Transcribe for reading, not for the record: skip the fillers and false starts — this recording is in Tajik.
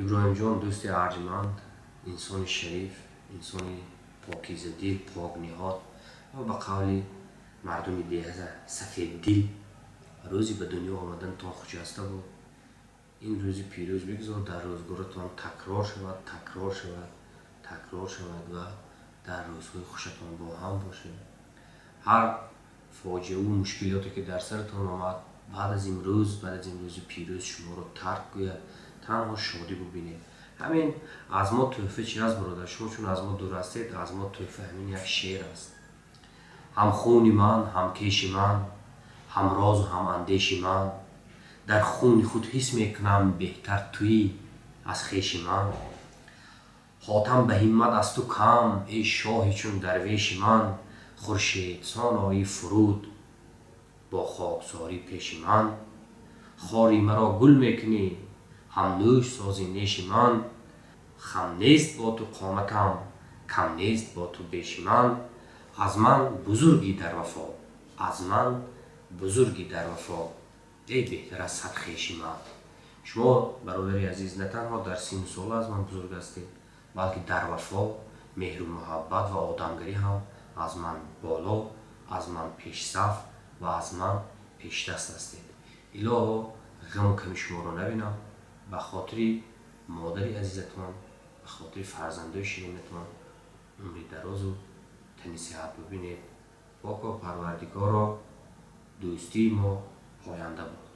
Иброҳимҷон, дӯсти арҷманд, инсони шариф, инсони покизадил, покниҳод ва ба қавли мардуми деҳа сафеддил, рӯзи ба дунё омаданатон хуҷаста буд. Ин рӯзи пирӯз бигзор дар рӯзгоратон такрор шавад, такрор шавад, такрор шавад ва дар рӯзҳои хушатон бо ҳам бошед. Ҳар фоҷиаву мушкилоте ки дар саратон омад, баъд аз имрӯз, баъд аз ин рӯзи пирӯз шуморо тарк гӯяд, танҳо шодӣ бубинед. Ҳамин аз мо тӯҳфа чи аст, бародар? Шумо чун аз мо дур ҳастед, аз мо тӯҳфа ҳамин як шеър аст. Ҳам хуни ман, ҳам кеши ман, ҳам розу ҳам андеши ман, дар хуни худ ҳис мекунам беҳтар туӣ аз хеши ман. Хотам ба ҳиммат аз ту кам, эй шоҳи чун дарвеши ман, хуршедсон оӣ фуруд бо хоксорӣ пеши ман. Хори маро гул мекунӣ, ҳам нӯш созӣ неши ман, хам нест бо ту қоматам, кам нест бо ту беши ман. Аз ман бузургӣ дар вафо, аз ман бузургӣ дар вафо, эй беҳтар аз сад хеши ман. Шумо, бародари азиз, на танҳо дар синну сол аз ман бузург ҳастед, балки дар вафо, меҳру муҳаббат ва одамгарӣ ҳам аз ман боло, аз ман пешсаф ва аз ман пешдаст ҳастед. Илоҳо, ғаму ками шуморо набинам. Ба хотири модари азизатон, ба хотири фарзандои ширинатон умри дарозу тани сиҳат бубинед. Поко Парвардигоро, дӯстии мо поянда бод.